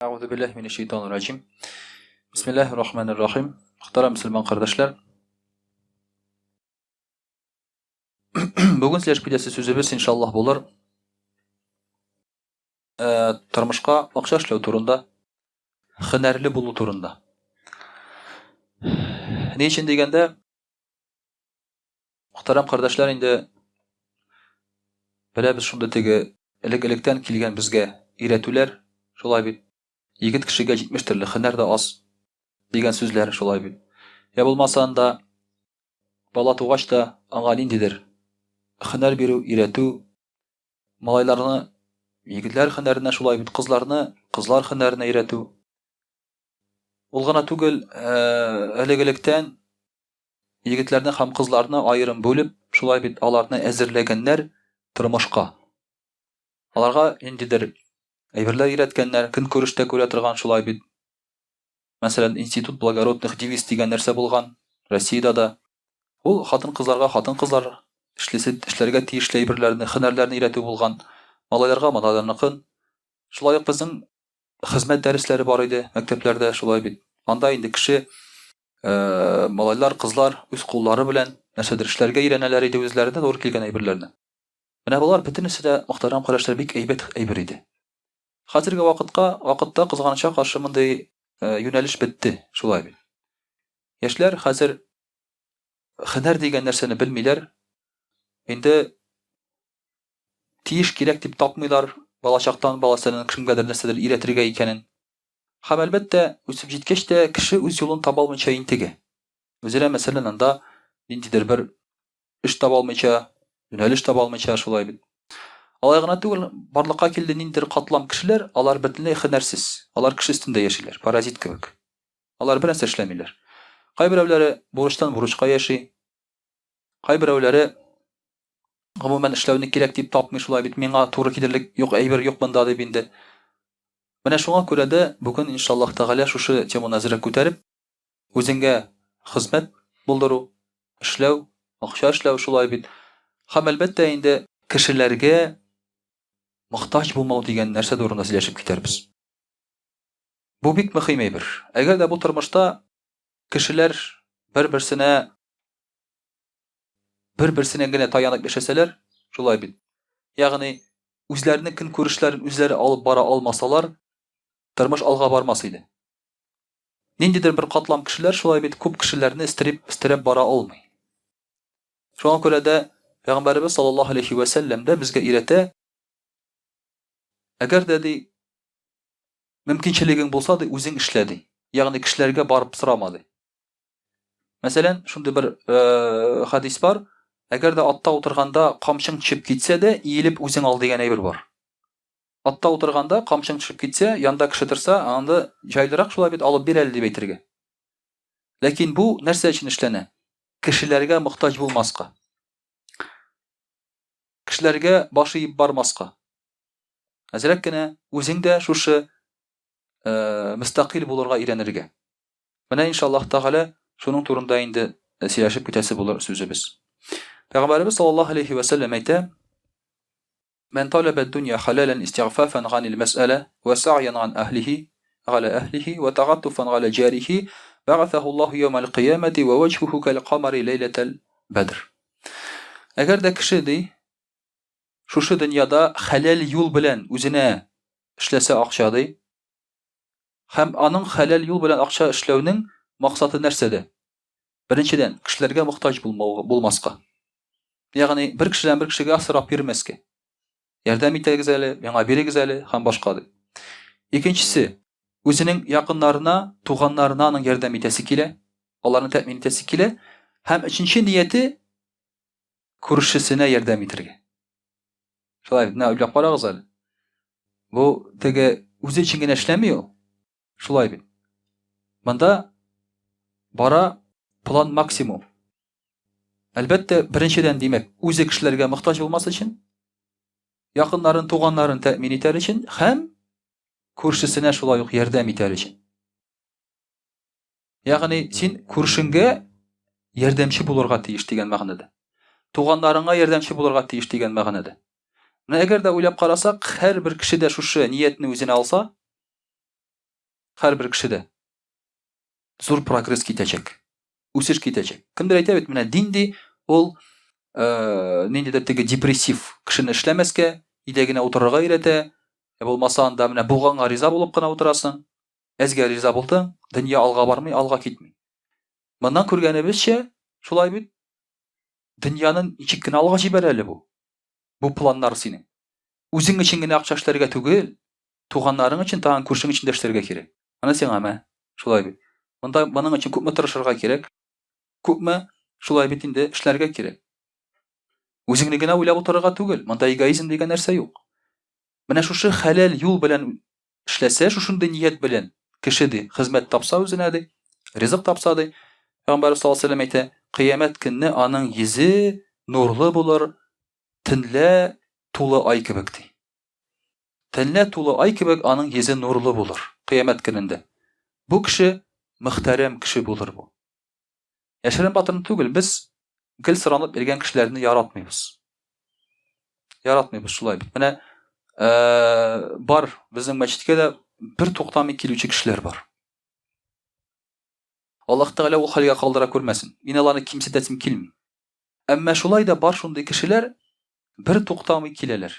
Әгъузу биллаһи минәш шайтанир раҗим. Бисмиллаһир рахманир рахим. Мөхтәрәм мөселман кардәшләр. Бүген сөйләшеп китәсе сүзебез иншаллаһ булыр. Э, тормышка акча эшләү турында, һөнәрле булу турында. Ни өчен дигәндә, мөхтәрәм кардәшләр, инде беләбез шундый теге элек-электән килгән безгә өйрәтүләр, шулай бит. Егет кешегә 70 төрле һөнәр дә аз дигән сүзләр, шулай бит. Я булмаса анда бала тугач та аңа ниндидер һөнәр бирү, өйрәтү, малайларны егетләр һөнәренә, шулай бит, кызларны кызлар һөнәренә өйрәтү. Ул гына түгел, элек-электән Егетләрне һәм кызларны аерым бүлеп, шулай бит аларны әзерләгәннәр тормышка. Аларга ниндидер әйберләр өйрәткәннәр, көнкүрештә күрә торган шулай бит. Мәсәлән, институт благородных девиц дигән нәрсә булган Россиядә дә. Ул хатын-кызларга хатын-кызлар эшлисе, эшләргә тиешле әйберләрне, һөнәрләрне өйрәтү булган. Малайларга малайларныкын. Шулай ук безнең хезмәт дәресләре бар иде мәктәпләрдә, шулай бит. Анда инде кеше э, малайлар, кызлар үз куллары белән нәрсәдер эшләргә өйрәнәләр иде үзләренә туры килгән әйберләрне. Менә болар бөтенесе дә, мөхтәрәм кардәшләр, бик әйбәт әйбер иде. Хәзерге вакытка, вакытта кызганычка каршы мондый э, юнәлеш бетте, шулай бит. Яшьләр хәзер һөнәр дигән нәрсәне белмиләр. Инде тиеш кирәк дип тапмыйлар балачактан баласының кемгәдер нәрсәдер өйрәтергә икәнен. Һәм әлбәттә, үсеп җиткәч тә кеше үз юлын таба алмыйча интегә. Үзенә, мәсәлән, анда ниндидер бер эш таба алмыйча, юнәлеш таба алмыйча, шулай бит. Алай гына түгел, барлыкка килде ниндидер катлам кешеләр, алар бөтенләй һөнәрсез, алар кеше өстендә яшиләр, паразит кебек. Алар бернәрсә эшләмиләр. Кайберәүләре бурычтан бурычка яши, Кайберәүләре гомумән эшләүне кирәк дип тапмый, шулай бит, миңа туры килерлек юк әйбер юк монда дип инде. Менә шуңа күрә дә бүген иншаллаһ тәгалә шушы теманы әзрәк күтәреп, үзеңгә хезмәт булдыру, эшләү, акча эшләү шулай бит. Һәм әлбәттә инде кешеләргә мохтаҗ булмау дигән нәрсә турында сөйләшеп китәрбез. Бу бик мөһим әйбер. Әгәр дә бу тормышта кешеләр бер-берсенә бер-берсенә генә таянып яшәсәләр, шулай бит. Ягъни үзләренең көнкүрешләрен үзләре алып бара алмасалар, тормыш алга бармас иде. Ниндидер бер катлам кешеләр шулай бит күп кешеләрне өстереп, өстерәп бара алмый. Шуңа күрә дә Пәйгамбәребез саллаллаһу алейхи вә сәлләм дә безгә өйрәтә, әгәр дә ди мөмкинчелегең булса ди, үзең эшлә ди. Ягъни кешеләргә барып сорама ди. Мәсәлән, шундый бер э, хадис бар. Әгәр дә атта утырганда камчың төшеп китсә дә, иелеп үзең ал дигән әйбер бар. Атта утырганда камчың төшеп китсә, янда кеше торса, анда җайлырак шулай бит алып бир әле дип әйтергә. Ләкин бу нәрсә өчен эшләнә? Кешеләргә мохтаҗ булмаска. Кешеләргә баш иеп бармаска. Әзрәк кенә үзең дә шушы э, мөстәкыйль булырга өйрәнергә. Менә иншаллаһ Тәгалә шуның турында инде сөйләшеп китәсе булыр сүзебез. Пәйгамбәребез саллаллаһу алейхи ва сәлләм әйтә: "Мән талаба дөнья халалан истигъфафан ганил мәсьәлә ва сa'ян ган әһлихи галя әһлихи ва тагаттуфан галя җарихи бәгасәһу Аллаһу яумәл кыямәти ва ваҗһуху кәл камари ләйләтәл бәдр." Әгәр дә кеше ди, шушы дөньяда хәләл юл белән үзенә эшләсә акча ди, Һәм аның хәләл юл белән акча эшләүнең максаты нәрсәдә? Беренчедән, кешеләргә мохтаҗ булмау, булмаска. Ягъни, бер кешедән бер кешегә сорап йөрмәскә. Ярдәм итегез әле, миңа бирегез әле һәм башка дип. Икенчесе, үзенең якыннарына, туганнарына аның ярдәм итәсе килә, аларны тәэмин итәсе килә. Һәм өченче нияте күршесенә ярдәм итәргә. Шулай бит, менә уйлап карагыз әле. Бу теге үзе өчен генә эшләми ул. Шулай бит. Монда бара план максимум. Әлбәттә, беренчедән, димәк, үзе кешеләргә мохтаҗ булмас өчен, якыннарын, туганнарын тәэмин итәр өчен һәм күршесенә шулай ук ярдәм итәр өчен. Ягъни син күршеңгә ярдәмче булырга тиеш дигән мәгънәдә. Туганнарыңа ярдәмче булырга тиеш дигән мәгънәдә. Менә әгәр дә уйлап карасак, һәрбер кеше дә шушы ниятне үзенә алса, Һәрбер кешедә зур прогресс китәчәк. Үсеш китәчәк. Кемдер әйтә бит, менә дин ди, ул э, ниндидер теге депрессив кешене эшләмәскә, өйдә генә утырырга өйрәтә, ә булмаса анда менә булганга риза булып кына утырасың. Әзгә риза булдың, дөнья алга бармый, алга китми. Моннан күргәнебезчә, шулай бит, дөньяны ничек кенә алга җибәрә әле бу. Бу планнар синең. Үзең өчен генә акча эшләргә түгел, туганнарың өчен, тагын күршең өчен дә эшләргә кирәк. Аны сиңа мә, шулай бит. Монда моның өчен күпме тырышырга кирәк? Күпме шулай бит инде эшләргә кирәк. Үзеңне генә уйлап утырырга түгел, монда эгоизм дигән нәрсә юк. Менә шушы хәләл юл белән эшләсә, шушындый ният белән кеше ди, хезмәт тапса үзенә ди, ризык тапса ди, Пәйгамбәр саллаллаһу алейһи вәсәлләм әйтә, кыямәт көнне аның йөзе нурлы булыр, төнлә тулы ай кебек ди. Төнлә тулы ай кебек аның йөзе нурлы булыр кыямәт көнендә. Бу кеше мөхтәрәм кеше булыр бу. Яшерен батырын түгел, без гел соранып йөргән кешеләрне яратмыйбыз. Яратмыйбыз шулай бит. Менә э, бар безнең мәчеткә дә бер туктамый килүче кешеләр бар. Аллаһ Тәгалә ул хәлгә калдыра күрмәсен. Мин аларны кимсетәсем килми. Әмма шулай да бар шундый кешеләр бер туктамый киләләр.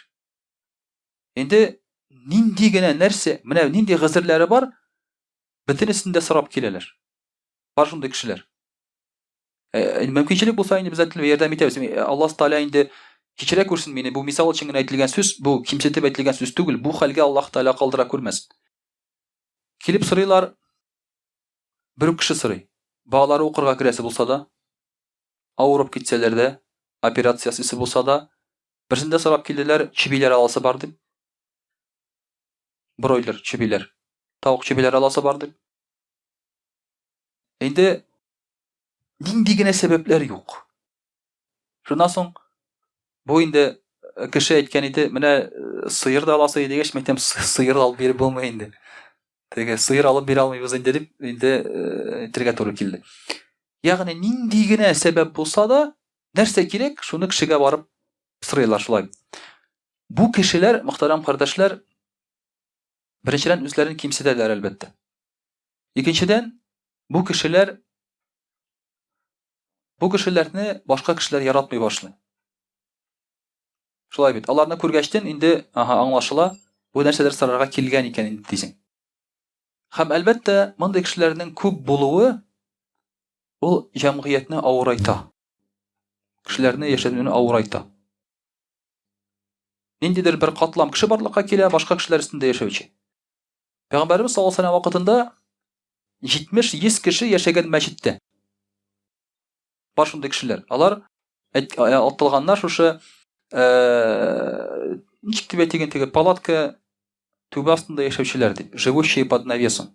Инде нинди генә нәрсә, менә нинди гозерләре бар, бөтенесен дә сорап киләләр. Бар шундый кешеләр. Э, мөмкинчелек булса инде обязательно ярдәм итәбез. Э, Аллаһ Тәгалә инде кичерә күрсен мине. Бу мисал өчен генә әйтелгән сүз, бу кимсетеп әйтелгән сүз түгел. Бу хәлгә Аллаһ Тәгалә калдыра күрмәсен. Килеп сорыйлар, бер үк кеше сорый. Балалары укырга керәсе булса да, авырып китсәләр дә, операция ясыйсы булса да, Берсендә сорап килделәр, чебиләр аласы бар дип. Бройлер чебиләр. Тавык чебиләр аласы бар дип. Инде нинди генә сәбәпләр юк. Шуннан соң бу инде э, кеше әйткән иде, менә э, сыер да аласы иде дигәч, мен әйтәм, сыер алып биреп булмый инде. Теге сыер алып бирә алмыйбыз инде дип, инде э, әйтергә туры килде. Ягъни нинди генә сәбәп булса да, Нәрсә кирәк, шуны кешегә барып сорыйлар шулай. Бу кешеләр, мөхтәрәм кардәшләр, беренчедән үзләрен кимсетәләр әлбәттә. Икенчедән, бу кешеләр бу кешеләрне башка кешеләр яратмый башлый. Шулай бит. Аларны күргәчтен инде, ага, аңлашыла, бу нәрсәдер сорарга килгән икән инде дисең. Һәм әлбәттә, мондый кешеләрнең күп булуы ул җәмгыятьне авырайта. Кешеләрне яшәтүне авырайта. Ниндидер бер катлам кеше барлыкка килә, башка кешеләр өстендә яшәүче. Пәйгамбәребез саллаллаһу алейһи вакытында 70-100 кеше яшәгән мәчеттә. Бар шундый кешеләр. Алар атылганнар шушы ничек дип әйтик инде, палатка түбә астында яшәүчеләр дип, живущие под навесом.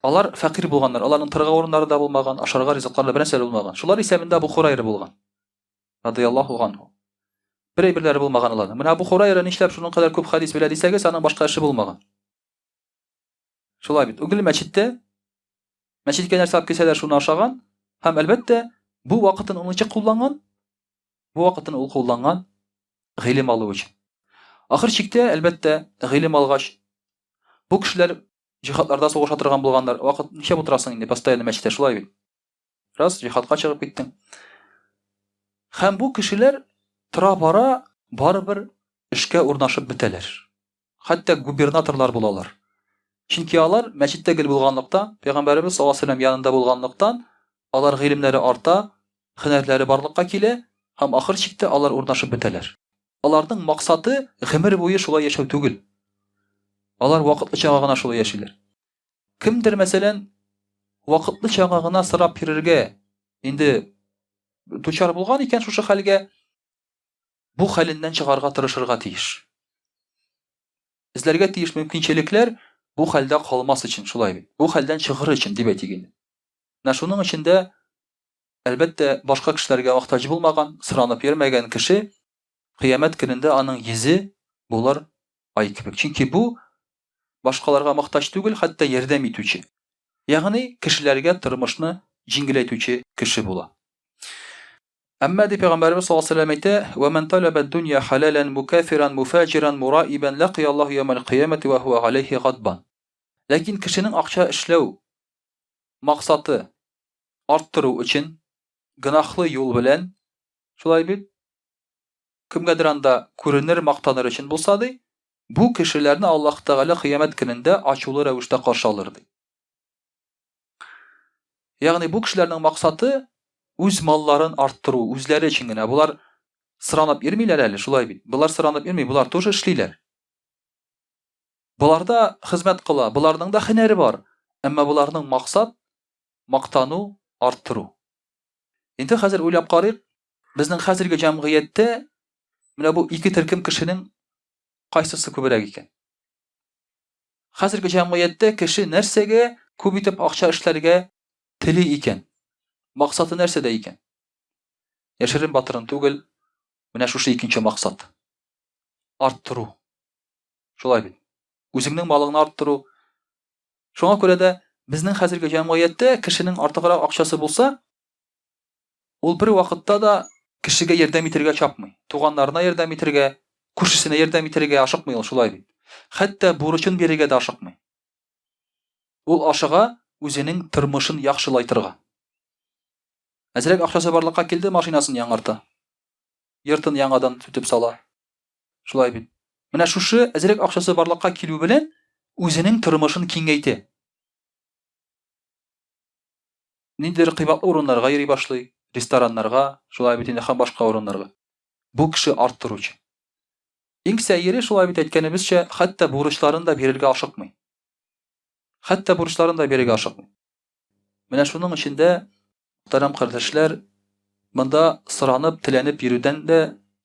Алар фәкыйрь булганнар, аларның торырга урыннары да булмаган, ашарга ризыклары да бернәрсә дә булмаган. Шулар исәбендә Абу Хурайра булган. Радыяллаһу анһу. Бер әйберләре булмаган аларның. Менә Абу Хурайра нишләп шуның кадәр күп хәдис белә дисәгез, аның башка эше булмаган. Шулай бит. Ул гел мәчеттә, мәчеткә нәрсә алып килсәләр, шуны ашаган һәм әлбәттә, бу вакытын ул ничек кулланган? Бу вакытын ул кулланган гыйлем алу өчен. Ахыр чиктә, әлбәттә, гыйлем алгач, бу кешеләр Җихадларда сугыша торган булганнар. Вакыт нишләп утырасың инде постоянно мәчеттә, шулай бит? Раз җихадка чыгып киттең. Һәм бу кешеләр тора-бара барыбер эшкә урнашып бетәләр. Хәтта губернаторлар булалар. Чөнки алар мәчеттә гел булганлыктан, Пәйгамбәребез саллаллаһу алейһи вәсәлләм янында булганлыктан, алар гыйлемнәре арта, һөнәрләре барлыкка килә һәм ахыр чиктә алар урнашып бетәләр. Аларның максаты гомер буе шулай яшәү түгел. Алар вакытлычага гына шулай яшиләр. Кемдер, мәсәлән, вакытлычага гына сорап йөрергә инде дучар булган икән шушы хәлгә, бу хәленнән чыгарга тырышырга тиеш. Эзләргә тиеш мөмкинчелекләр бу хәлдә калмас өчен, шулай бит. Бу хәлдән чыгыр өчен дип әйтик инде. Менә шуның өчен дә Әлбәттә, башка кешеләргә мохтаҗ булмаган, соранып йөрмәгән кеше кыямәт көнендә аның йөзе булыр ай кебек. Чөнки бу башкаларга мохтаҗ түгел, хәтта ярдәм итүче. Ягъни кешеләргә тормышны җиңеләйтүче кеше була. Әмма ди Пәйгамбәребез саллаллаһу алейһи ва сәлләм әйтә: "Ва ман талаба ад-дунья халалан мукафиран муфаҗиран мураибан лакия Аллаһу яумал кыямати ва хуа алейхи гадбан". Ләкин кешенең акча эшләү максаты арттыру өчен гөнаһлы юл белән, шулай бит, кемгәдер анда күренер, мактаныр өчен булса, ди, бу кешеләрне Аллаһ Тәгалә кыямәт көнендә ачулы рәвештә каршы алыр, ди. Ягъни бу кешеләрнең максаты үз малларын арттыру, үзләре өчен генә. Болар сыранып йөрмиләр әле, шулай бит. Болар сыранып йөрми, болар тоже эшлиләр. Болар да хезмәт кыла, боларның да һөнәре бар. Әмма боларның максат мактану, арттыру. Инде хәзер уйлап карыйк, безнең хәзерге җәмгыятьтә менә бу ике төркем кешенең кайсысы күбрәк икән? Хәзерге җәмгыятьтә кеше нәрсәгә күп итеп акча эшләргә тели икән? Максаты нәрсәдә икән? Яшерен батырын түгел, менә шушы икенче максат. Арттыру. Шулай бит. Үзеңнең малыңны арттыру. Шуңа күрә дә безнең хәзерге җәмгыятьтә кешенең артыграк акчасы булса, Ул бер вакытта да кешегә ярдәм итәргә чапмый. Туганнарына ярдәм итәргә, күршесенә ярдәм итәргә ашыкмый ул, шулай бит. Хәтта бурычын бирергә дә ашыкмый. Ул ашыга үзенең тормышын яхшылайтырга. Әзрәк акчасы барлыкка килде, машинасын яңарта. Йортын яңадан сүтеп сала. Шулай бит. Менә шушы әзрәк акчасы барлыкка килү белән үзенең тормышын киңәйтә. Ниндидер кыйбатлы урыннарга йөри башлый, рестораннарга, шулай бит инде һәм башка урыннарга. Бу кеше арттыручы. Иң сәере, шулай бит әйткәнебезчә, хәтта бурычларын да бирергә ашыкмый. Хәтта бурычларын да бирергә ашыкмый. Менә шуның өчен дә, мөхтәрәм кардәшләр, монда соранып, теләнеп йөрүдән дә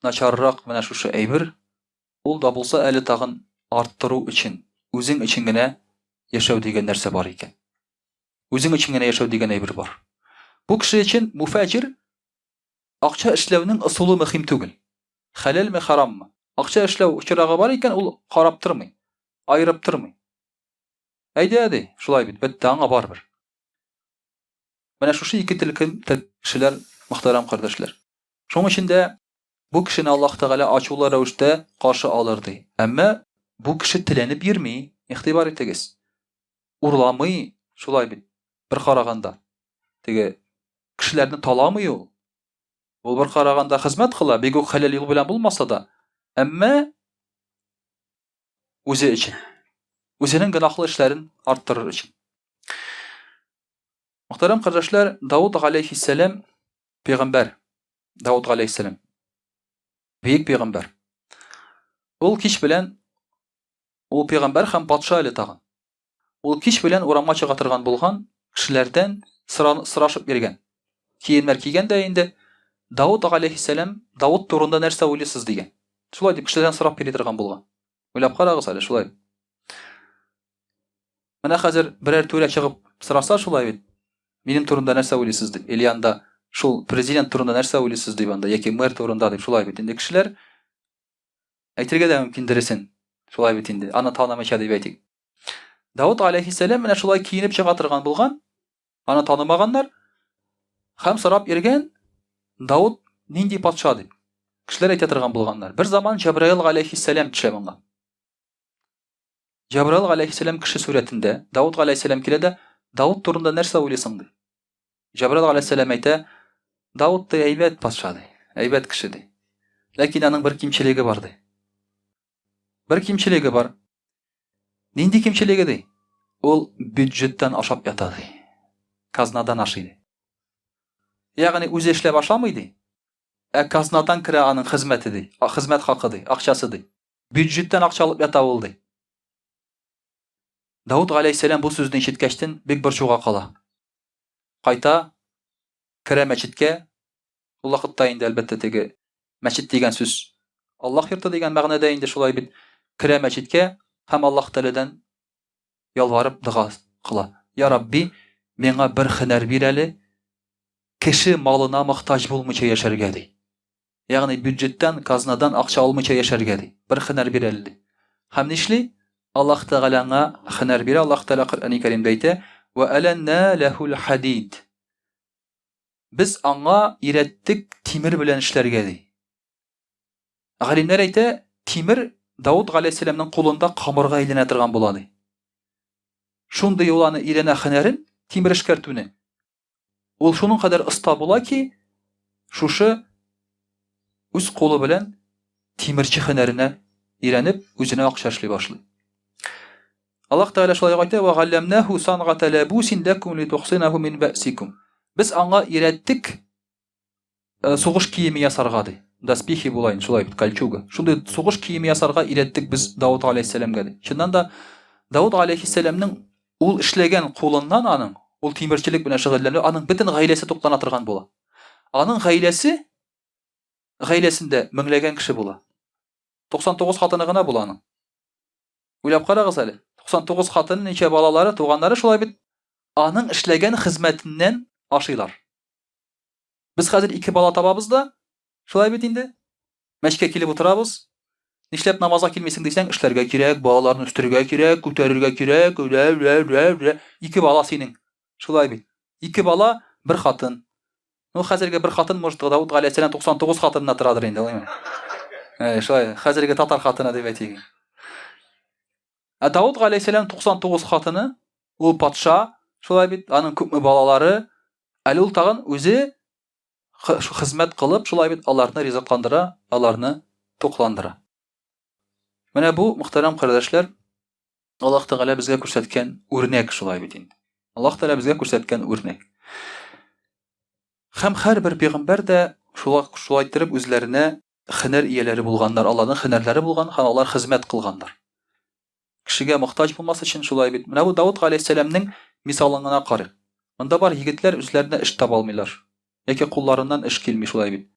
начаррак менә шушы әйбер, Ул да булса әле тагын арттыру өчен, үзең өчен генә яшәү дигән нәрсә бар икән. Үзең өчен генә яшәү дигән әйбер бар. Бу кеше өчен муфәҗир акча эшләүнең ысулы мөһим түгел. Хәләлме, хараммы? Акча эшләү очрагы бар икән, ул карап тормый, аерып тормый. Әйдә, ди, шулай бит, бетте, аңа барыбер. Менә шушы ике төркем кешеләр, мөхтәрәм кардәшләр. Шуның өчен дә бу кешене Аллаһ Тәгалә ачулы рәвештә каршы алыр, ди. Әмма бу кеше теләнеп йөрми, игътибар итегез. Урламый, шулай бит, бер караганда. Теге кешеләрне таламый ул. Ул бер караганда хезмәт кыла, бик үк хәләл юл белән булмаса да. Әмма үзе өчен. Үзенең гөнаһлы эшләрен арттырыр өчен. Мөхтәрәм кардәшләр, Давыд галәйһиссәлам пәйгамбәр. Давыд галәйһиссәлам бөек пәйгамбәр. Ул кич белән ул пәйгамбәр һәм патша әле тагын. Ул кич белән урамга чыга торган булган, кешеләрдән сорашып йөргән. Киемнәр кигән дә инде Давыд галәйһиссәлам Давыд турында нәрсә уйлыйсыз дигән. Шулай дип кешеләрдән сорап йөри торган булган. Уйлап карагыз әле, шулай. Менә хәзер берәр түрә чыгып сораса шулай бит. Минем турында нәрсә уйлыйсыз дип, или анда шул президент турында нәрсә уйлыйсыз дип анда, яки мэр турында дип, шулай бит. Инде кешеләр әйтергә дә мөмкин дөресен. Шулай бит инде, аны танымыйча дип әйтик. Давыд алейхиссәлам менә шулай киенеп чыга торган булган. Аны танымаганнар һәм сорап йөргән, Давыд нинди патша дип. Кешеләр әйтә торган булганнар. Бер заман Җәбраил галәйһиссәлам төшә моңа. Җәбраил галәйһиссәлам кеше сурәтендә, Давыд галәйһиссәлам килә дә, Давыд турында нәрсә уйлыйсың ди. Җәбраил галәйһиссәлам әйтә, Давыд ди әйбәт патша ди, әйбәт кеше ди. Ләкин аның бер кимчелеге бар ди. Бер кимчелеге бар. Нинди кимчелеге ди? Ул бюджеттан ашап ята ди. Казнадан ашый ди. Ягъни үзе эшләп ашамый ди. Ә казнадан керә аның хезмәте ди. Хезмәт хакы ди, акчасы ди. Бюджеттан акча алып ята ул ди. Дауд галәйһиссәлам бу сүзне ишеткәчтен бик борчуга кала. Кайта, керә мәчеткә, Ул вакытта инде, әлбәттә, теге мәчет дигән сүз Аллаһ йорты дигән мәгънәдә инде шулай бит. Керә мәчеткә һәм Аллаһ Тәгаләдән ялварып дога кыла. Я Рабби, миңа бер һөнәр бир әле, кеше малына мохтаҗ булмыйча яшәргә ди. Ягъни бюджеттан, казнадан акча алмыйча яшәргә ди. Бер һөнәр бир әле ди. Һәм нишли? Аллаһ Тәгалә аңа һөнәр бирә. Аллаһ Тәгалә Коръәни Кәримдә әйтә: "Ва аланна лахул хадид". Без аңа өйрәттек тимер белән эшләргә, ди. Галимнәр әйтә, тимер Давыд галәйһиссәламнең кулында камырга әйләнә торган була, ди. Шундый ул аны өйрәнә һөнәрен, тимер эшкәртүне. Ул шуның кадәр оста була ки, шушы үз кулы белән тимерче һөнәренә өйрәнеп, үзенә акча эшли башлый. Аллаһ Тәгалә шулай әйтә: "Ва галламнаху сангата лабусин лакум литухсинаху мин бәсикум." Без аңа өйрәттек Э, сугыш киеме ясарга ди. Доспехи була инде, шулай бит, кольчуга. Шундый сугыш киеме ясарга өйрәттек без Давыд алейһиссәламгә ди. Чыннан да Давыд алейһиссәламнең ул эшләгән кулыннан аның, ул тимерчелек белән шөгыльләнү, аның бөтен гаиләсе туклана торган була. Аның гаиләсе гаиләсендә меңләгән кеше була. 99 хатыны гына була аның. Уйлап карагыз әле. 99 хатыны, ничә балалары, туганнары шулай бит аның эшләгән хезмәтеннән ашыйлар. Без хәзер ике бала табабыз да, шулай бит инде. Мәчкә килеп утырабыз. Нишләп намазга килмисең дисәң, эшләргә кирәк, балаларны үстерергә кирәк, күтәрергә кирәк, үлә, үлә, үлә, үлә. Ике бала синең. Шулай бит. Ике бала, бер хатын. Ну, хәзерге бер хатын, может, Давыд галәйһиссәлам 99 хатынына торадыр инде, алаймы? Э, шулай, хәзерге татар хатыны дип әйтик. Ә Давыд галәйһиссәлам 99 хатыны, ул патша, шулай бит, аның күпме балалары, әле ул тагын үзе хезмәт кылып, шулай бит, аларны ризыкландыра, аларны тукландыра. Менә бу, мөхтәрәм кардәшләр, Аллаһ Тәгалә безгә күрсәткән үрнәк шулай бит инде. Аллаһ Тәгалә безгә күрсәткән үрнәк. Һәм һәрбер пәйгамбәр дә шулай шулай иттереп үзләренә һөнәр ияләре булганнар, аларның һөнәрләре булган һәм алар хезмәт кылганнар. Кешегә мохтаҗ булмас өчен шулай бит. Менә бу Давыт галәйһиссәламнең мисалын гына карыйк. Монда бар егетләр үзләренә эш таба алмыйлар. Яки кулларыннан эш килми шулай бит.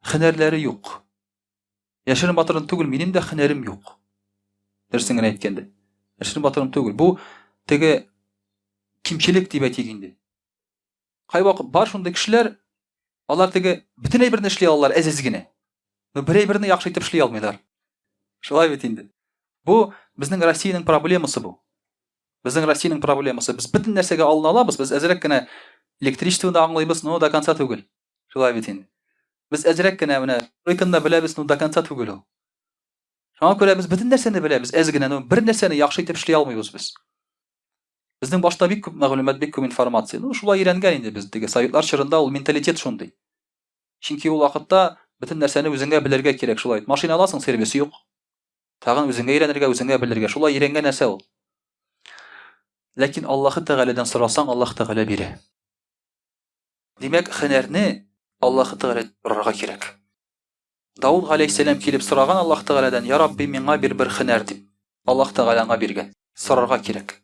Һөнәрләре юк. Яшерен батырын түгел, минем дә һөнәрем юк. Дөресен генә әйткәндә. Яшерен батырым түгел. Бу теге кимчелек дип әйтик инде. Кайвакыт бар шундый кешеләр, алар теге бөтен әйберне эшли алалар әз-әз генә. Но бер әйберне яхшы итеп эшли алмыйлар. Шулай бит инде. Бу безнең Россиянең проблемасы бу. Безнең Россиянең проблемасы. Без бөтен нәрсәгә алына алабыз, без әзрәк кенә электричествоны да аңлыйбыз, но до конца түгел. Шулай бит инде. Без әзрәк кенә менә стройканы да беләбез, но до конца түгел ул. Шуңа күрә без бөтен нәрсәне беләбез, әз генә, но бер нәрсәне яхшы итеп эшли алмыйбыз без. Безнең башта бик күп мәгълүмат, бик күп информация. Ну, шулай өйрәнгән инде без. Теге советлар чорында ул менталитет шундый. Чөнки ул вакытта бөтен нәрсәне үзеңә белергә кирәк шулай. Машина аласың, сервисы юк. Тагын үзеңә өйрәнергә, үзеңә белергә. Шулай өйрәнгән нәрсә ул. Ләкин Аллаһы Тәгаләдән сорасаң, Аллаһ Тәгалә бирә. Димәк, һөнәрне Аллаһы Тәгаләдән сорарга кирәк. Дауд галәйһиссәлам килеп сораган Аллаһ Тәгаләдән, Я Рабби, миңа бир бер һөнәр дип. Аллаһ Тәгалә аңа биргән. Сорарга кирәк.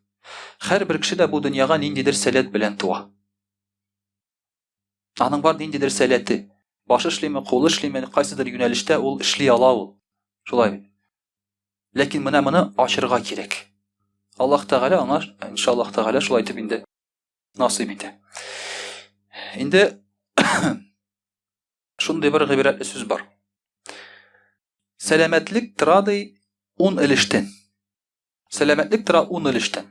Һәрбер кеше дә бу дөньяга ниндидер сәләт белән туа. Аның бар ниндидер сәләте. Башы эшлиме, кулы эшлиме, кайсыдыр юнәлештә ул эшли ала ул. Шулай бит. Ләкин менә моны ачырга кирәк. Аллаһ Тәгалә аңа, иншаллаһ Тәгалә, шулай итеп инде насыйп итә. Инде Шундый бер гыйбрәтле сүз бар. Сәламәтлек тора ди 10 өлештән. Сәламәтлек тора 10 өлештән.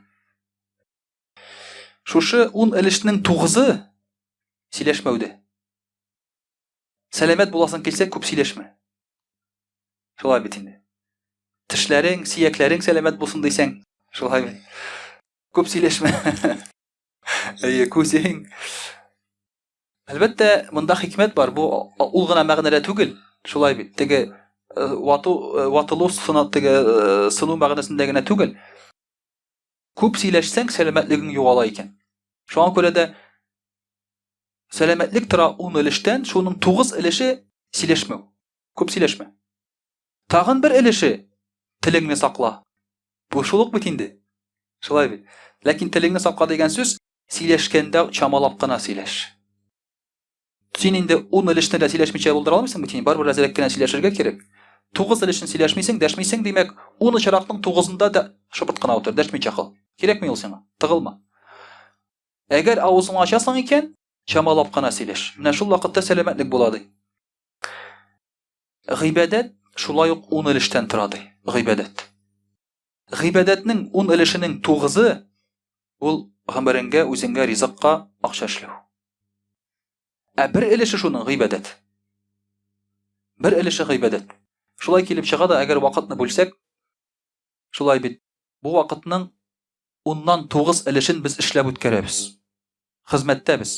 Шушы 10 өлешнең 9-ы сөйләшмәүдә. Сәламәт буласың килсә, күп сөйләшмә. Шулай бит инде. Тешләрең, сөякләрең сәламәт булсын дисәң, шулай бит. Күп сөйләшмә. Әйе, күзең. Әлбәттә, монда хикмәт бар. Бу ул гына мәгънәдә түгел. Шулай бит. Теге э, вату, э, ватылу сына, теге э, сыну мәгънәсендә генә түгел. Күп сөйләшсәң, сәламәтлегең югала икән. Шуңа күрә дә сәламәтлек тора 10 өлештән, шуның 9 өлеше сөйләшмәү. Күп сөйләшмә. Тагын бер өлеше телеңне сакла. Бу шул ук бит инде. Шулай бит. Ләкин телеңне сакла дигән сүз Сөйләшкәндә чамалап кына сөйләш. Син инде ун өлешне дә сөйләшмичә булдыра алмыйсың бит инде, барыбер әзрәк кенә сөйләшергә кирәк. Тугыз өлешен сөйләшмисең, дәшмисең, димәк, ун очракның тугызында да шыпырт кына утыр, дәшмичә кал. Кирәкми ул сиңа, тыгылма. Әгәр авызыңны ачасың икән, чамалап кына сөйләш. Менә шул вакытта сәламәтлек була ди. Гыйбадәт шулай ук ун өлештән тора ди. Гыйбадәт. Гыйбадәтнең ун өлешенең тугызы ул гомереңгә, үзеңгә ризыкка акча эшләү. Ә бер өлеше шуның гыйбадәт. Бер өлеше гыйбадәт. Шулай килеп чыга да, әгәр вакытны бүлсәк, шулай бит, бу вакытның Уннан тугыз өлешен без эшләп үткәрәбез. Хезмәттә без.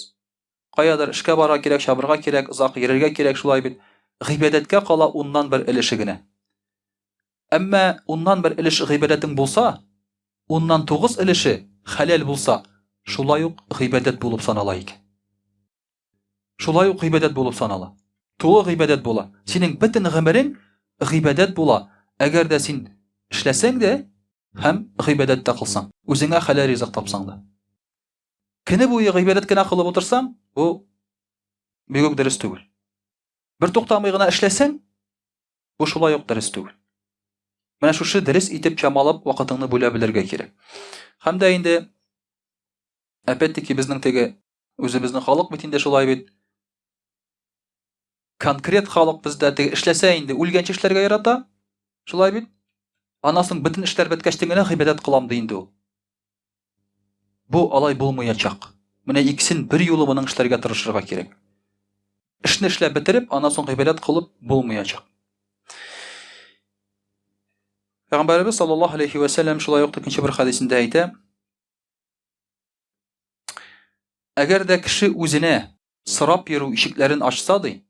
Каядыр эшкә барырга кирәк, чабырга кирәк, озак йөрергә кирәк, шулай бит. Гыйбадәткә кала уннан бер өлеше генә. Әмма уннан бер өлеш гыйбадәтең булса, уннан тугыз өлеше хәләл булса, шулай ук гыйбадәт булып санала икән. Шулай ук гыйбадәт булып санала. Тулы гыйбадәт була. Синең бөтен гомерең гыйбадәт була, әгәр дә син эшләсәң дә һәм гыйбадәт тә кылсаң, үзеңә хәләл ризык тапсаң да. Көне буе гыйбадәт кенә кылып утырсаң, бу бик үк дөрес түгел. Бер туктамый гына эшләсәң, бу шулай ук дөрес түгел. Менә шушы дөрес итеп чамалап вакытыңны бүлә белергә кирәк. Һәм дә инде опять-таки безнең теге Үзебезнең халык бит инде шулай бит. Конкрет халык бездә теге эшләсә инде үлгәнче эшләргә ярата. Шулай бит. Аннан соң бөтен эшләр беткәч генә гыйбадәт кылам ди инде ул. Бу алай булмаячак. Менә икесен бер юлы моның эшләргә тырышырга кирәк. Эшне эшләп бетереп, аннан соң гыйбадәт кылып булмаячак. Пәйгамбәребез саллаллаһу алейхи ва сәлләм шулай ук икенче бер хәдисендә әйтә: Әгәр дә кеше үзенә сорап йөрү ишекләрен ачса, ди,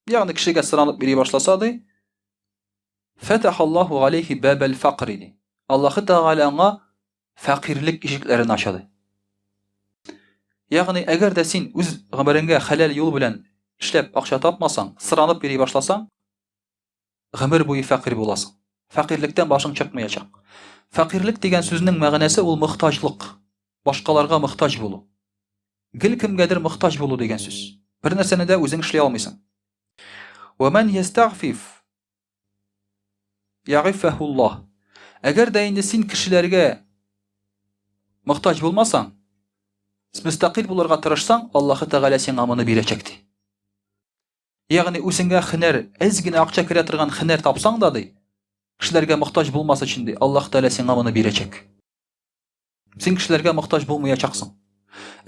ягъни кешегә соранып йөри башласа, ди, Фәтәхаллаһу алейхи бабәл факри, ди. Аллаһы Тәгалә аңа фәкыйрьлек ишекләрен ача, ди. Ягъни, әгәр дә син үз гомереңгә хәләл юл белән эшләп акча тапмасаң, соранып йөри башласаң, гомер буе фәкыйрь буласың. Фәкыйрьлектән башың чыкмаячак. Фәкыйрьлек дигән сүзнең мәгънәсе ул мохтаҗлык. Башкаларга мохтаҗ булу. Гел кемгәдер мохтаҗ булу дигән сүз. Бер нәрсәне дә үзең эшли алмыйсың. Ва ман ястагфиф ягиффахуллаһ. Әгәр дә инде син кешеләргә мохтаҗ булмасаң, мөстәкыйль булырга тырышсаң, Аллаһы Тәгалә сиңа моны бирәчәк ди. Ягъни үзеңә һөнәр, әз генә акча керә торган һөнәр тапсаң да, ди, кешеләргә мохтаҗ булмас өчен, ди, Аллаһ Тәгалә сиңа моны бирәчәк. Син кешеләргә мохтаҗ булмаячаксың.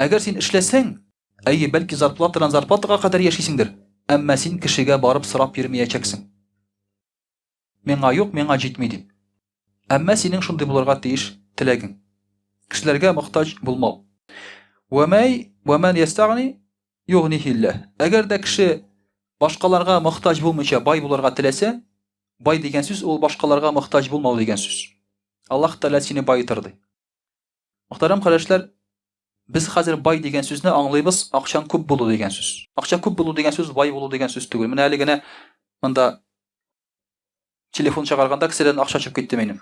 Әгәр син эшләсәң, әйе, бәлки зарплатадан зарплатага кадәр яшисеңдер, әмма син кешегә барып сорап йөрмәячәксең. Миңа юк, миңа җитми дип. Әмма синең шундый булырга тиеш теләгең. Кешеләргә мохтаҗ булмау. Вәмәй вәмән ястагни югнихилләһ. Әгәр дә кеше башкаларга мохтаҗ булмыйча бай булырга теләсә, бай дигән сүз ул башкаларга мохтаҗ булмау дигән сүз. Аллаһ Тәгалә сине баетыр ди. Мөхтәрәм кардәшләр, без хәзер бай дигән сүзне аңлыйбыз, акчаң күп булу дигән сүз. Акча күп булу дигән сүз бай булу дигән сүз түгел. Менә әле генә монда телефон чыгарганда кесәдән акча чыгып китте минем.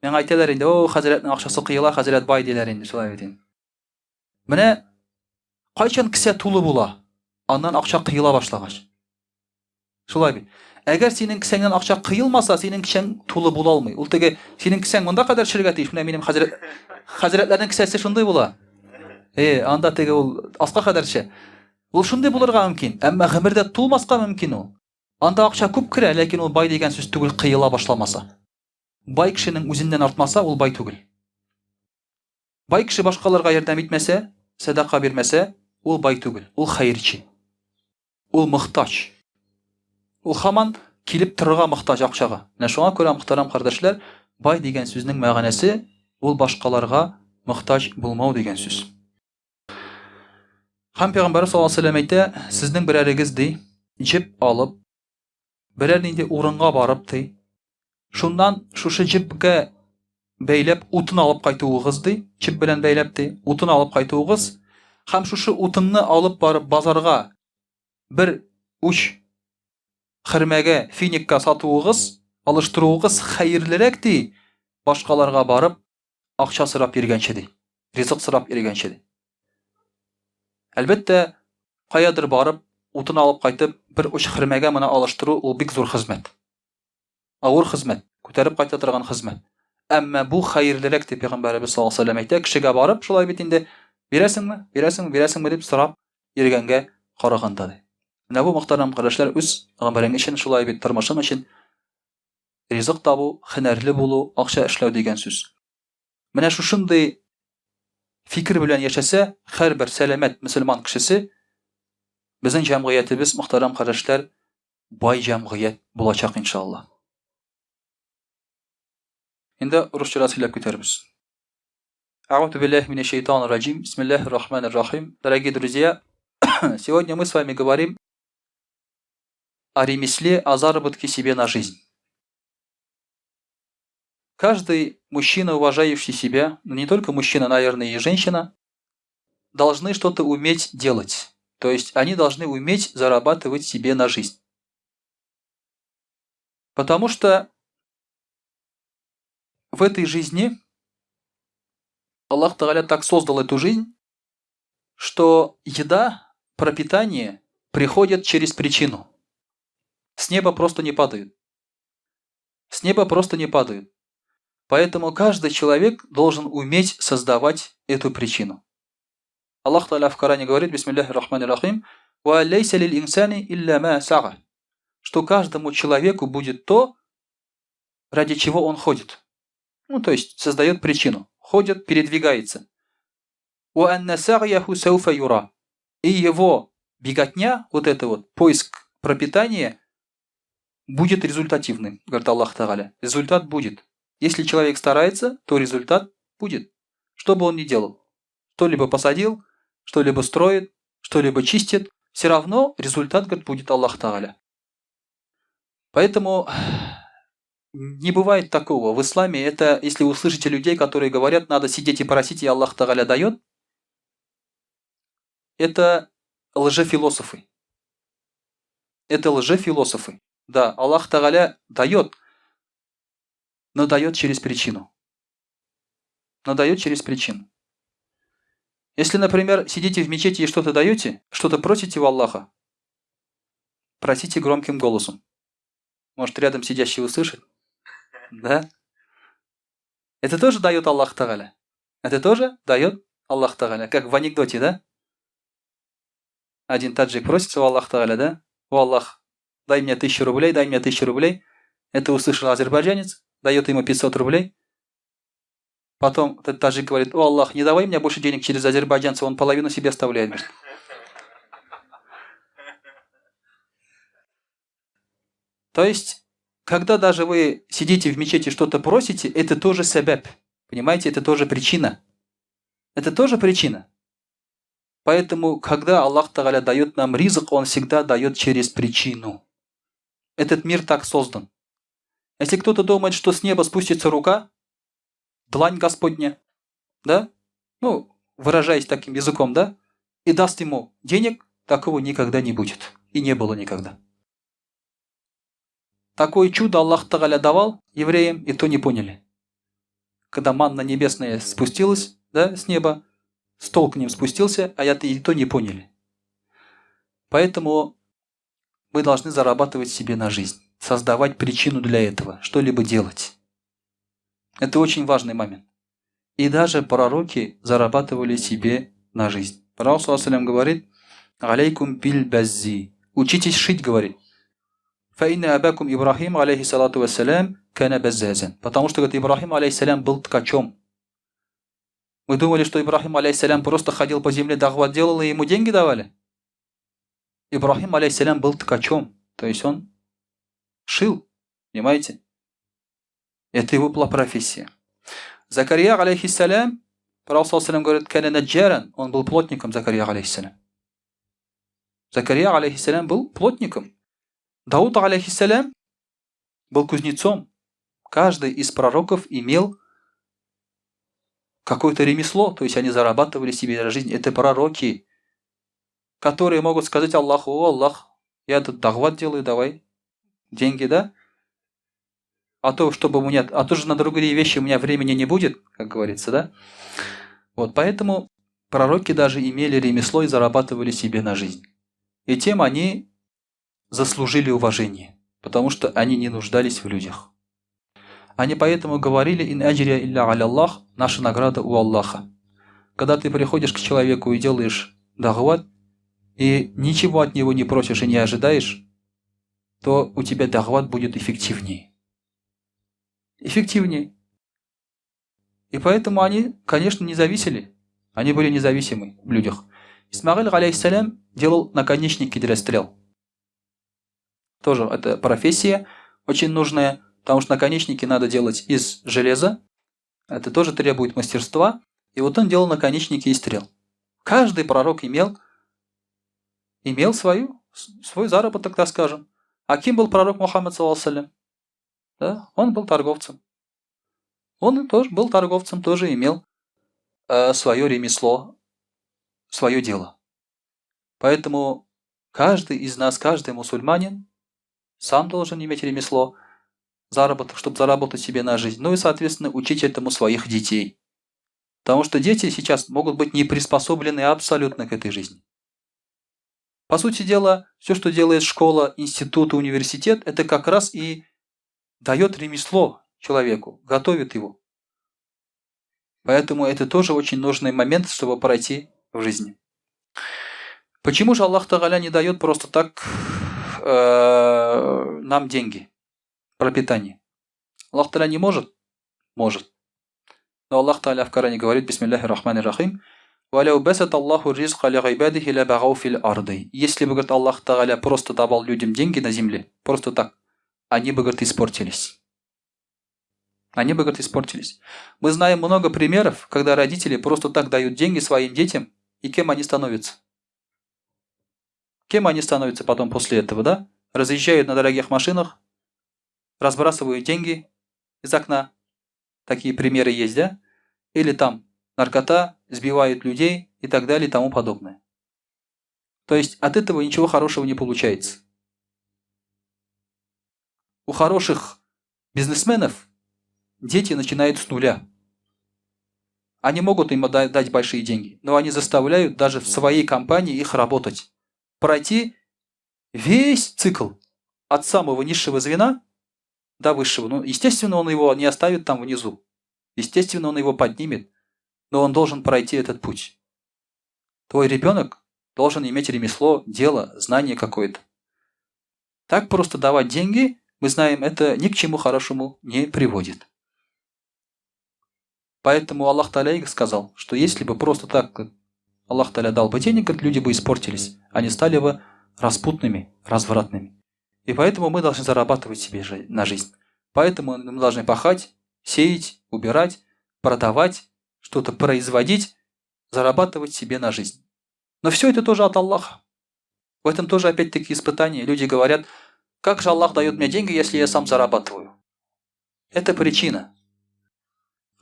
Миңа әйтәләр инде, о, хәзрәтнең акчасы кыела, хәзрәт бай диләр инде, шулай бит инде. Менә кайчан кесә тулы була, аннан акча кыела башлагач. Шулай бит. Әгәр синең кесәңнән акча кыелмаса, синең кесәң тулы була алмый. Ул теге синең кесәң монда кадәр төшергә тиеш. Менә минем хәзрәт хәзрәтләрнең кесәсе шундый була. Э, анда теге ул аска кадәр төшә. Ул шундый булырга мөмкин, әмма гомердә тулмаска мөмкин ул. Анда акча күп керә, ләкин ул бай дигән сүз түгел, кыела башламаса. Бай кешенең үзеннән артмаса, ул бай түгел. Бай кеше башкаларга ярдәм итмәсә, сәдака бирмәсә, ул бай түгел, ул хәерче. Ул мохтаҗ. Ул һаман килеп торырга мохтаҗ акчага. Менә шуңа күрә, мөхтәрәм кардәшләр, бай дигән сүзнең мәгънәсе ул башкаларга мохтаҗ булмау дигән сүз. Һәм Пәйгамбәрбез саллаллаһу алейһи ва сәлләм әйтә, сезнең берәрегез ди, җеп алып, берәр нинди урынга барып ди, шуннан шушы җепкә бәйләп утын алып кайтуыгыз ди, җеп белән бәйләп ди, утын алып кайтуыгыз һәм шушы утынны алып барып базарга бер уч хөрмәгә, финикка сатуыгыз, алыштыруыгыз хәерлерәк ди, башкаларга барып акча сорап йөргәнче ди, ризык сорап йөргәнче ди. Әлбәттә, каядыр барып, утын алып кайтып, бер уч хөрмәгә моны алыштыру ул бик зур хезмәт. Авыр хезмәт, күтәреп кайта торган хезмәт. Әмма бу хәерлерәк дип пәйгамбәребез саллаллаһу алейһи вәсәлләм әйтә, кешегә барып, шулай бит инде, бирәсеңме, бирәсеңме, бирәсеңме дип сорап йөргәнгә караганда ди. Менә бу мөхтәрәм кардәшләр үз гомерең өчен шулай бит, тормышың өчен ризык табу, һөнәрле булу, акча эшләү дигән сүз. Менә шушындый фикер белән яшәсә, һәрбер сәламәт мөселман кешесе, безнең җәмгыятебез, мөхтәрәм кардәшләр, бай җәмгыять булачак иншалла. Инде русча сөйләп китәрбез. А'уду биллахи минәш шайтанир раҗим. Бисмиллахир рахманир рахим. Дорогие друзья, сегодня мы с вами говорим о ремесле, о заработке себе на жизнь. Каждый мужчина, уважающий себя, но не только мужчина, наверное, и женщина, должны что-то уметь делать. То есть они должны уметь зарабатывать себе на жизнь. Потому что в этой жизни Аллах Тагаля так создал эту жизнь, что еда, пропитание приходит через причину. С неба просто не падают. С неба просто не падают. Поэтому каждый человек должен уметь создавать эту причину. Аллах Та'аля в Коране говорит, бисмиллахи рахмани рахим, «Ва лейса лил инсани илля ма сага», что каждому человеку будет то, ради чего он ходит. Ну, то есть создает причину. Ходит, передвигается. «Ва анна сагьяху сауфа юра». И его беготня, вот это вот, поиск пропитания, будет результативным, говорит Аллах Тагаля. Результат будет. Если человек старается, то результат будет. Что бы он ни делал. Что-либо посадил, что-либо строит, что-либо чистит, все равно результат, говорит, будет Аллах Тагаля. Поэтому не бывает такого. В исламе это, если вы услышите людей, которые говорят, надо сидеть и просить, и Аллах Тагаля дает, это лжефилософы. Это лжефилософы. Да, Аллах Тагаля дает, но дает через причину. Но дает через причину. Если, например, сидите в мечети и что-то даете, что-то просите у Аллаха, просите громким голосом. Может, рядом сидящий услышит? Да? Это тоже дает Аллах Тагаля. Это тоже дает Аллах Тагаля. Как в анекдоте, да? Один таджик просится у Аллаха Тагаля, да? О Аллах, дай мне 1000 рублей, дай мне 1000 рублей. Это услышал азербайджанец, дает ему 500 рублей. Потом этот таджик говорит, о Аллах, не давай мне больше денег через азербайджанца, он половину себе оставляет. Говорит. То есть, когда даже вы сидите в мечети, что-то просите, это тоже сабаб. Понимаете, это тоже причина. Это тоже причина. Поэтому, когда Аллах Тагаля дает нам ризык, Он всегда дает через причину. Этот мир так создан. Если кто-то думает, что с неба спустится рука, длань Господня, да, ну, выражаясь таким языком, да, и даст ему денег, такого никогда не будет. И не было никогда. Такое чудо Аллах Тагаля давал евреям, и то не поняли. Когда манна небесная спустилась, да, с неба, стол к ним спустился, а я и то не поняли. Поэтому мы должны зарабатывать себе на жизнь, создавать причину для этого, что-либо делать. Это очень важный момент. И даже пророки зарабатывали себе на жизнь. Пророк, саллаллаху алейхи ва саллям, говорит, «Алейкум биль баззи». Учитесь шить, говорит. «Фа инна абакум Ибрахим, алейхиссалату вассалям, кана баззазан». Потому что, говорит, Ибрахим, алейхиссалям, был ткачом. Мы думали, что Ибрахим, алейхиссалям, просто ходил по земле, дағват делал, и ему деньги давали. Ибрахим, алейхиссалям, был ткачом. То есть он шил, понимаете? Это его была профессия. Закария, алейхиссалям, Пророк, саллаллаху алейхи ва саллям, говорит, кана наджаран, он был плотником, Закария, алейхиссалям. Закария, алейхиссалям, был плотником. Дауд, алейхиссалям, был кузнецом. Каждый из пророков имел какое-то ремесло, то есть они зарабатывали себе на жизнь. Это пророки, которые могут сказать Аллаху, о Аллах, я тут дағват делаю, давай деньги, да? А то, чтобы у меня, а то же на другие вещи у меня времени не будет, как говорится, да? Вот поэтому пророки даже имели ремесло и зарабатывали себе на жизнь. И тем они заслужили уважение, потому что они не нуждались в людях. Они поэтому говорили, ин аджрия илля аля Аллах, наша награда у Аллаха. Когда ты приходишь к человеку и делаешь дағват, и ничего от него не просишь и не ожидаешь, то у тебя дағват будет эффективнее. Эффективнее. И поэтому они, конечно, не зависели. Они были независимы в людях. Исмаиль, алейхиссалям, делал наконечники для стрел. Тоже это профессия очень нужная. Потому что наконечники надо делать из железа. Это тоже требует мастерства. И вот он делал наконечники из стрел. Каждый пророк имел свой заработок, так скажем. А кем был пророк Мухаммад, саллаллаху? Да? Он был торговцем. Он тоже был торговцем, тоже имел свое ремесло, свое дело. Поэтому каждый из нас, каждый мусульманин сам должен иметь ремесло, заработок, чтобы заработать себе на жизнь. Ну и, соответственно, учить этому своих детей. Потому что дети сейчас могут быть не приспособлены абсолютно к этой жизни. По сути дела, все, что делает школа, институт, университет, это как раз и дает ремесло человеку, готовит его. Поэтому это тоже очень нужный момент, чтобы пройти в жизни. Почему же Аллах Тагаля не дает просто так нам деньги, пропитание? Аллах Тагаля не может? Может. Но Аллах Тагаля в Коране говорит, бисмиллахи рахмани рахим, «Валяу басат Аллаху ризка лигайбадихи лабагау фил арды». Если бы, говорит, Аллах Тагаля просто давал людям деньги на земле, просто так, они бы, говорит, испортились. Они бы, говорит, испортились. Мы знаем много примеров, когда родители просто так дают деньги своим детям, и кем они становятся? Кем они становятся потом после этого, да? Разъезжают на дорогих машинах, разбрасывают деньги из окна. Такие примеры есть, да? Или там наркота, сбивают людей и так далее и тому подобное. То есть от этого ничего хорошего не получается. У хороших бизнесменов дети начинают с нуля. Они могут им дать большие деньги, но они заставляют даже в своей компании их работать. Пройти весь цикл от самого низшего звена до высшего. Ну, естественно, он его не оставит там внизу. Естественно, он его поднимет, но он должен пройти этот путь. Твой ребенок должен иметь ремесло, дело, знание какое-то. Так просто давать деньги, мы знаем, это ни к чему хорошему не приводит. Поэтому Аллах Таля сказал, что если бы просто так Аллах Таля дал бы денег, люди бы испортились, они стали бы распутными, развратными. И поэтому мы должны зарабатывать себе на жизнь. Поэтому мы должны пахать, сеять, убирать, продавать, что-то производить, зарабатывать себе на жизнь. Но все это тоже от Аллаха. В этом тоже опять-таки испытание. Люди говорят, как же Аллах дает мне деньги, если я сам зарабатываю? Это причина.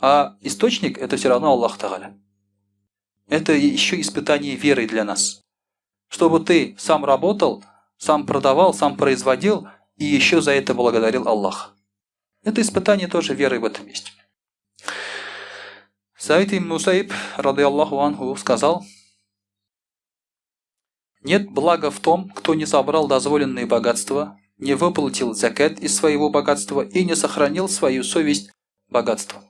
А источник – это все равно Аллах Тагаля. Это еще испытание веры для нас. Чтобы ты сам работал, сам продавал, сам производил и еще за это благодарил Аллаха. Это испытание тоже веры в этом есть. Саид ибн Мусаиб, рады Аллаху анху, сказал, «Нет блага в том, кто не собрал дозволенные богатства, не выплатил закят из своего богатства и не сохранил свою совесть богатством».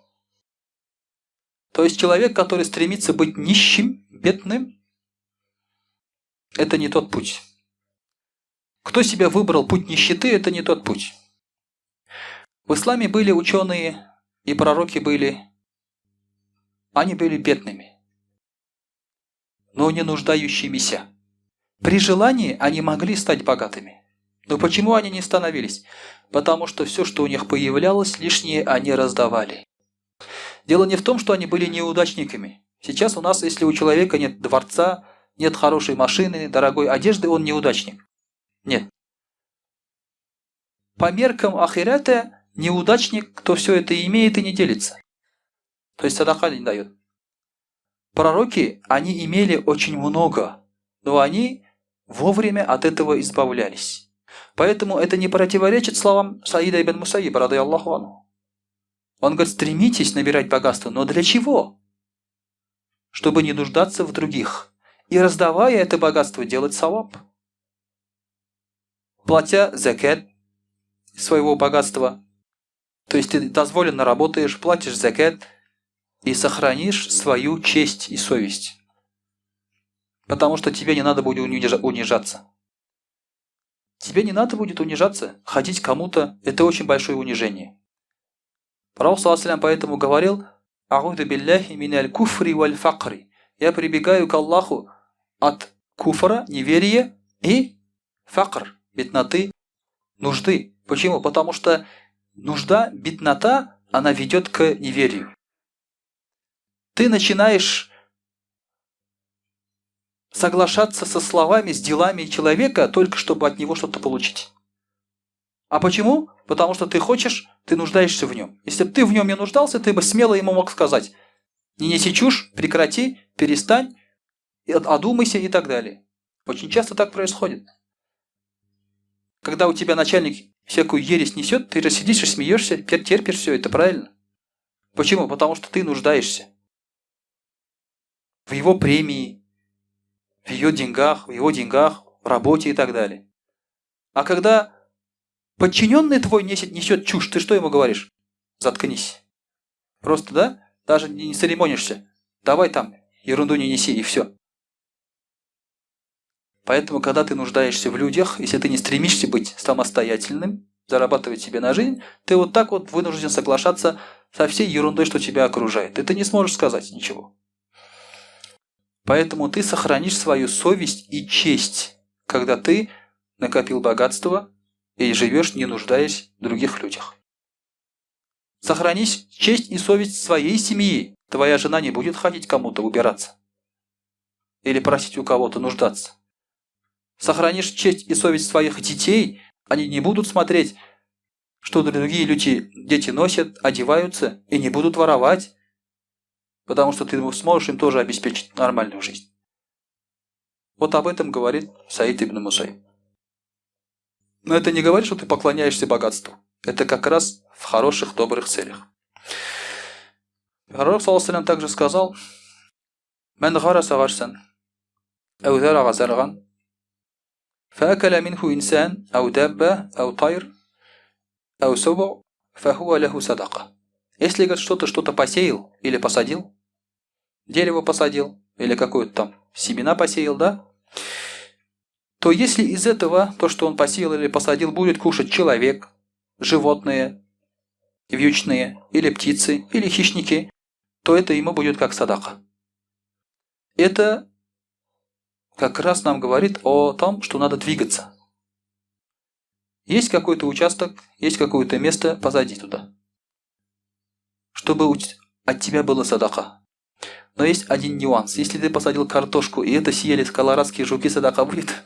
То есть человек, который стремится быть нищим, бедным, это не тот путь. Кто себе выбрал путь нищеты, это не тот путь. В исламе были ученые и пророки были, они были бедными, но не нуждающимися. При желании они могли стать богатыми. Но почему они не становились? Потому что все, что у них появлялось, лишнее они раздавали. Дело не в том, что они были неудачниками. Сейчас у нас, если у человека нет дворца, нет хорошей машины, дорогой одежды, он неудачник. Нет. По меркам ахирата неудачник, кто все это имеет и не делится. То есть садака не дает. Пророки, они имели очень много, но они вовремя от этого избавлялись. Поэтому это не противоречит словам Саида ибн Мусаиба, рады Аллаху анху. Он говорит, стремитесь набирать богатство, но для чего? Чтобы не нуждаться в других. И раздавая это богатство, делать саваб. Платя закят своего богатства. То есть ты дозволенно работаешь, платишь закят и сохранишь свою честь и совесть. Потому что тебе не надо будет унижаться. Тебе не надо будет унижаться, ходить кому-то – это очень большое унижение. Пророк, саллаллаху поэтому говорил, «Ауду билляхи миналь куфри валь факри». Я прибегаю к Аллаху от куфра, неверия и факр, бедноты, нужды. Почему? Потому что Нужда, беднота, она ведет к неверию. Ты начинаешь соглашаться со словами, с делами человека, только чтобы от него что-то получить. А почему? Потому что ты хочешь, ты нуждаешься в нем. Если бы ты в нем не нуждался, ты бы смело ему мог сказать: не неси чушь, прекрати, перестань, одумайся и так далее. Очень часто так происходит. Когда у тебя начальник всякую ересь несет, ты же сидишь и смеешься, терпишь все это, правильно? Почему? Потому что ты нуждаешься в его премии, в ее деньгах, в его деньгах, в работе и так далее. А когда подчиненный твой несет чушь, ты что ему говоришь? Заткнись. Просто, да? Даже не церемонишься. Давай там, ерунду не неси, и все. Поэтому, когда ты нуждаешься в людях, если ты не стремишься быть самостоятельным, зарабатывать себе на жизнь, ты вот так вот вынужден соглашаться со всей ерундой, что тебя окружает. И ты не сможешь сказать ничего. Поэтому ты сохранишь свою совесть и честь, когда ты накопил богатство и живешь, не нуждаясь в других людях. Сохранись честь и совесть своей семьи. Твоя жена не будет ходить кому-то убираться или просить у кого-то нуждаться. Сохранишь честь и совесть своих детей, они не будут смотреть, что другие люди, дети носят, одеваются и не будут воровать, потому что ты сможешь им тоже обеспечить нормальную жизнь. Вот об этом говорит Саид ибн Мусайиб. Но это не говорит, что ты поклоняешься богатству. Это как раз в хороших, добрых целях. Пророк, саллаллаху алейхи также сказал: «من غرس غرسا، أو زرع زرعا، فأكل منه إنسان أو دابة أو طير أو سبع فهو له صدقة». Если, говорит, что-то посеял или посадил, дерево посадил, или какое-то там семена посеял, да, то если из этого, то, что он посеял или посадил, будет кушать человек, животные, вьючные, или птицы, или хищники, то это ему будет как садака. Это как раз нам говорит о том, что надо двигаться. Есть какой-то участок, есть какое-то место, посади туда, чтобы от тебя было садака. Но есть один нюанс. Если ты посадил картошку, и это съели колорадские жуки, садака будет?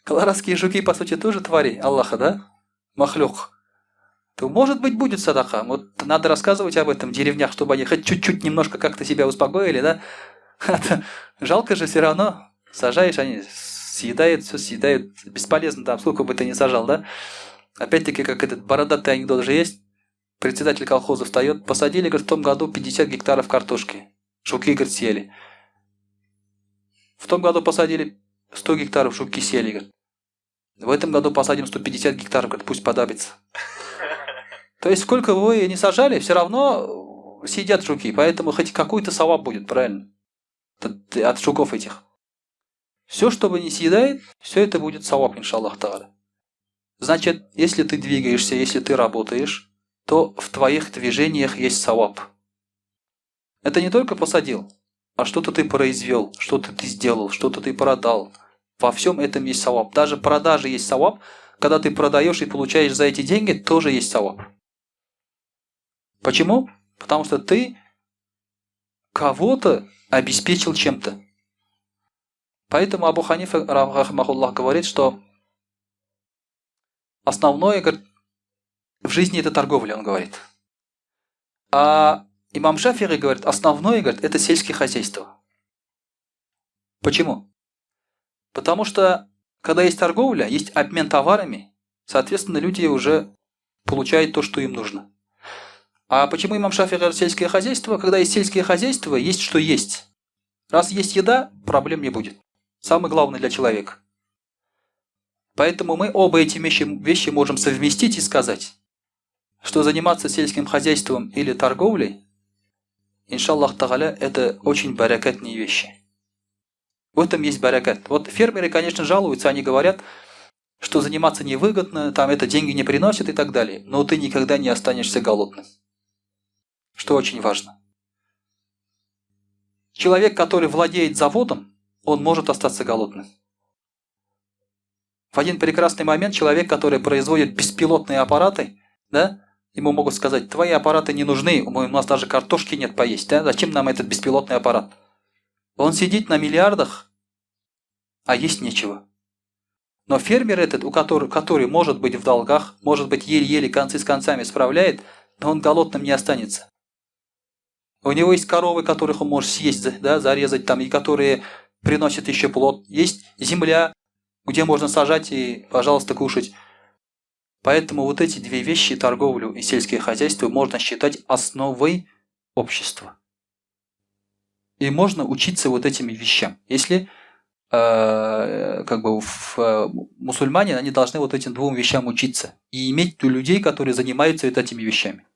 Колорадские жуки, по сути, тоже твари Аллаха, да? مخلوق. То, может быть, будет садака. Вот надо рассказывать об этом в деревнях, чтобы они хоть чуть-чуть немножко как-то себя успокоили, да? Жалко же все равно. Сажаешь, они съедают, все съедают. Бесполезно там, сколько бы ты ни сажал, да? Опять-таки, как этот бородатый анекдот же есть. Председатель колхоза встает, посадили, говорит, в том году 50 гектаров картошки. Жуки, говорит, съели. В том году посадили 100 гектаров, жуки съели, говорит. В этом году посадим 150 гектаров, говорит, пусть подавится. То есть, сколько вы не сажали, все равно съедят жуки. Поэтому хоть какой-то саваб будет, правильно? От жуков этих. Все, что вы не съедает, все это будет саваб, إن شاء الله تعالى. Значит, если ты двигаешься, если ты работаешь, то в твоих движениях есть саваб. Это не только посадил, а что-то ты произвел, что-то ты сделал, что-то ты продал. Во всем этом есть саваб. Даже продажи есть саваб. Когда ты продаешь и получаешь за эти деньги, тоже есть саваб. Почему? Потому что ты кого-то обеспечил чем-то. Поэтому Абу Ханифа, رحمه الله, говорит, что основное, говорит, в жизни это торговля, он говорит. А имам Шафиги говорит, основное, говорит, это сельское хозяйство. Почему? Потому что, когда есть торговля, есть обмен товарами, соответственно, люди уже получают то, что им нужно. А почему имам Шафиги говорит сельское хозяйство? Когда есть сельское хозяйство, есть что есть. Раз есть еда, проблем не будет. Самое главное для человека. Поэтому мы оба эти вещи можем совместить и сказать, что заниматься сельским хозяйством или торговлей, إن شاء الله تعالى, это очень баракатные вещи. В этом есть баракат. Вот фермеры, конечно, жалуются, они говорят, что заниматься невыгодно, там это деньги не приносит и так далее. Но ты никогда не останешься голодным. Что очень важно. Человек, который владеет заводом, он может остаться голодным. В один прекрасный момент человек, который производит беспилотные аппараты, Да? Ему могут сказать, твои аппараты не нужны, у нас даже картошки нет поесть, да? Зачем нам этот беспилотный аппарат? Он сидит на миллиардах, а есть нечего. Но фермер этот, у которого, который может быть в долгах, может быть еле-еле концы с концами справляет, но он голодным не останется. У него есть коровы, которых он может съесть, да, зарезать там, и которые приносят еще плод. Есть земля, где можно сажать и, пожалуйста, кушать. Поэтому вот эти две вещи, торговлю и сельское хозяйство, можно считать основой общества. И можно учиться вот этими вещам. Если как бы мусульмане, они должны вот этим двум вещам учиться. И иметь людей, которые занимаются вот этими вещами.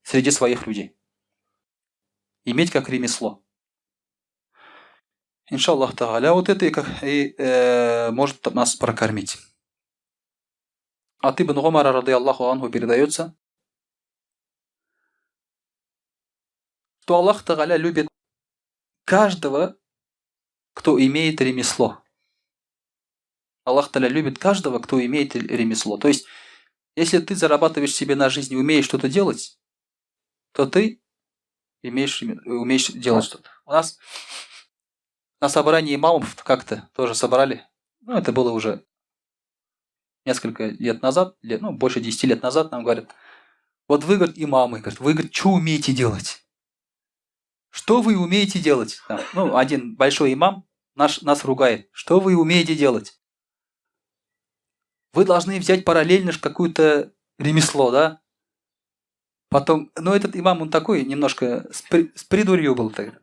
Среди своих людей. Иметь как ремесло. Иншаллах тагаля, вот это и, как, и может нас прокормить. От Ибн Умара, рады Аллаху анху, передается, что Аллах Тагаля любит каждого, кто имеет ремесло. Аллах Таля любит каждого, кто имеет ремесло. То есть, если ты зарабатываешь себе на жизнь и умеешь что-то делать, то ты умеешь делать что-то. У нас на собрании имамов как-то тоже собрали. Ну, это было уже несколько лет назад, ну, больше 10 лет назад нам говорят, вот вы, говорит, имамы, говорит, вы, говорит, что умеете делать? Что вы умеете делать? Там, ну, один большой имам нас ругает. Что вы умеете делать? Вы должны взять параллельно какое-то ремесло, да? Потом, ну, этот имам, он такой, немножко с придурью был тогда.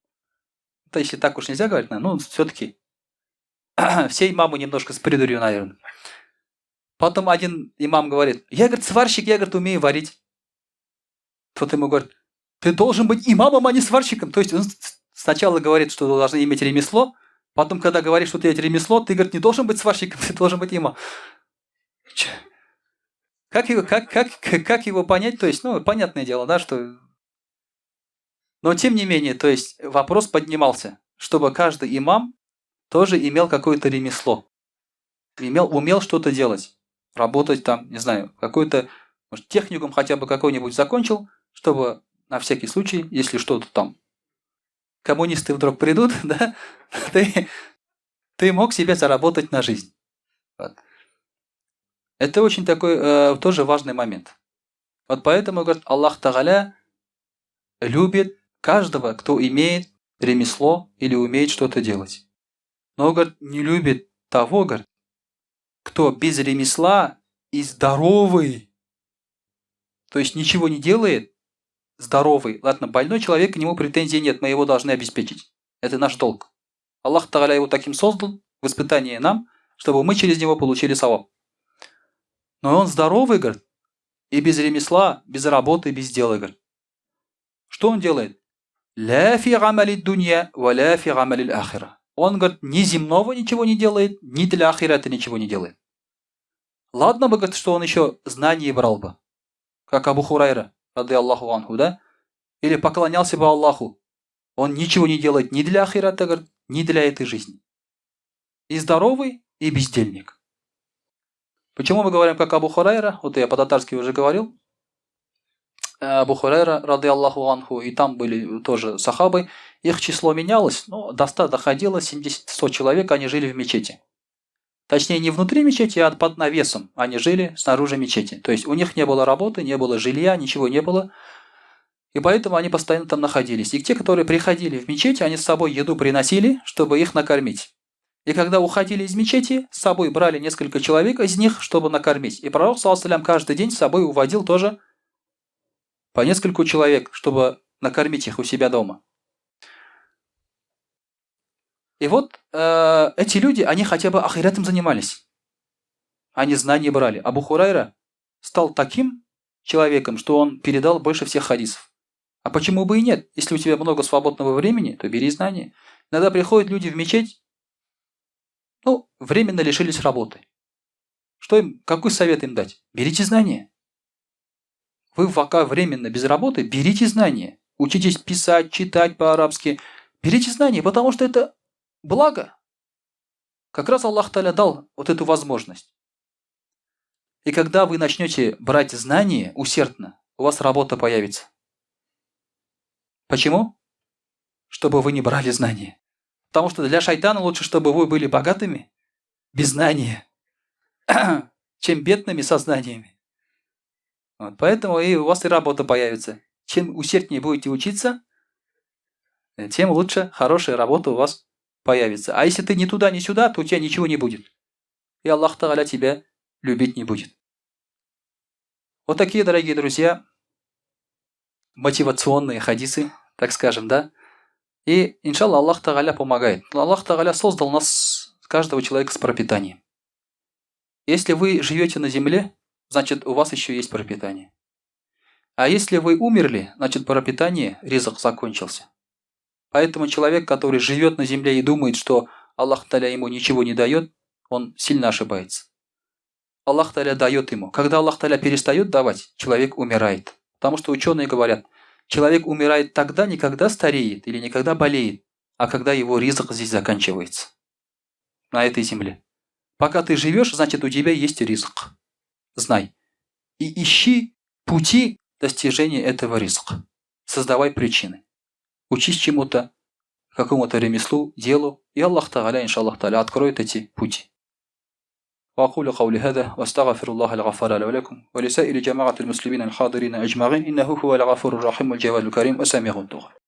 Это если так уж нельзя говорить, ну, все-таки все имамы немножко с придурью, наверное. Потом один имам говорит, я, говорит, сварщик, я, говорит, умею варить. Тот ему говорит, ты должен быть имамом, а не сварщиком. То есть он сначала говорит, что вы должны иметь ремесло, потом, когда говоришь, что ты имеешь ремесло, ты, говорит, не должен быть сварщиком, ты должен быть имамом. Как его, как его понять? То есть, ну, понятное дело, да, что... Но, тем не менее, то есть, вопрос поднимался, чтобы каждый имам тоже имел какое-то ремесло. Умел что-то делать. Работать там, не знаю, какой-то, может, техникум хотя бы какой-нибудь закончил, чтобы на всякий случай, если что-то там, коммунисты вдруг придут, да, ты мог себе заработать на жизнь. Вот. Это очень такой тоже важный момент. Вот поэтому, говорит, Аллах Тагаля любит каждого, кто имеет ремесло или умеет что-то делать. Но, говорит, не любит того, говорит, кто без ремесла и здоровый, то есть ничего не делает, здоровый. Ладно, больной человек, к нему претензий нет, мы его должны обеспечить. Это наш долг. Аллах Тагаля его таким создал, в испытание нам, чтобы мы через него получили саваб. Но он здоровый, говорит, и без ремесла, без работы, без дела, говорит. Что он делает? Ля фи гамали дунья, ва ля фи гамали ахира. Он, говорит, ни земного ничего не делает, ни для ахирата ничего не делает. Ладно бы, говорит, что он еще знания брал бы, как Абу Хурайра, рады Аллаху анху, да? Или поклонялся бы Аллаху. Он ничего не делает ни для ахирата, говорит, ни для этой жизни. И здоровый, и бездельник. Почему мы говорим, как Абу Хурайра? Вот я по-татарски уже говорил. Абу Хурайра, рады Аллаху анху, и там были тоже сахабы. Их число менялось, но до 100 доходило, 70-100 человек, они жили в мечети. Точнее, не внутри мечети, а под навесом. Они жили снаружи мечети. То есть у них не было работы, не было жилья, ничего не было. И поэтому они постоянно там находились. И те, которые приходили в мечеть, они с собой еду приносили, чтобы их накормить. И когда уходили из мечети, с собой брали несколько человек из них, чтобы накормить. И пророк, саллаллаху алейхи каждый день с собой уводил тоже по нескольку человек, чтобы накормить их у себя дома. И вот эти люди, они хотя бы ахиратом занимались. Они знания брали. Абу Хурайра стал таким человеком, что он передал больше всех хадисов. А почему бы и нет? Если у тебя много свободного времени, то бери знания. Иногда приходят люди в мечеть, ну, временно лишились работы. Что им, какой совет им дать? Берите знания. Вы пока временно без работы, берите знания. Учитесь писать, читать по-арабски. Берите знания, потому что это благо. Как раз Аллах Таля дал вот эту возможность. И когда вы начнете брать знания усердно, у вас работа появится. Почему? Чтобы вы не брали знания. Потому что для шайтана лучше, чтобы вы были богатыми, без знания, чем бедными со знаниями. Вот, поэтому и у вас и работа появится. Чем усерднее будете учиться, тем лучше хорошая работа у вас появится. А если ты ни туда, ни сюда, то у тебя ничего не будет. И Аллах Тагаля тебя любить не будет. Вот такие, дорогие друзья, мотивационные хадисы, так скажем, да. И, иншаллах, Аллах Тагаля помогает. Аллах Тагаля создал нас, каждого человека с пропитанием. Если вы живете на земле, значит, у вас еще есть пропитание. А если вы умерли, значит, пропитание, ризык закончился. Поэтому человек, который живет на земле и думает, что Аллах Таля ему ничего не дает, он сильно ошибается. Аллах Таля дает ему. Когда Аллах Таля перестает давать, человек умирает. Потому что ученые говорят, человек умирает тогда, не когда стареет или не когда болеет, а когда его ризык здесь заканчивается. На этой земле. Пока ты живешь, значит у тебя есть ризык. Знай. И ищи пути достижения этого ризыка. Создавай причины. Учись чему-то, какому-то ремеслу, делу, и Аллах Тагаля, иншаллах Таля, откроет эти пути. وأقول قولي هذا وأستغفر الله الغفار لي ولكم ولسائر جماعة المسلمين الحاضرين أجمعين إنه هو الغفور الرحيم الجواد الكريم وسميع الدعاء.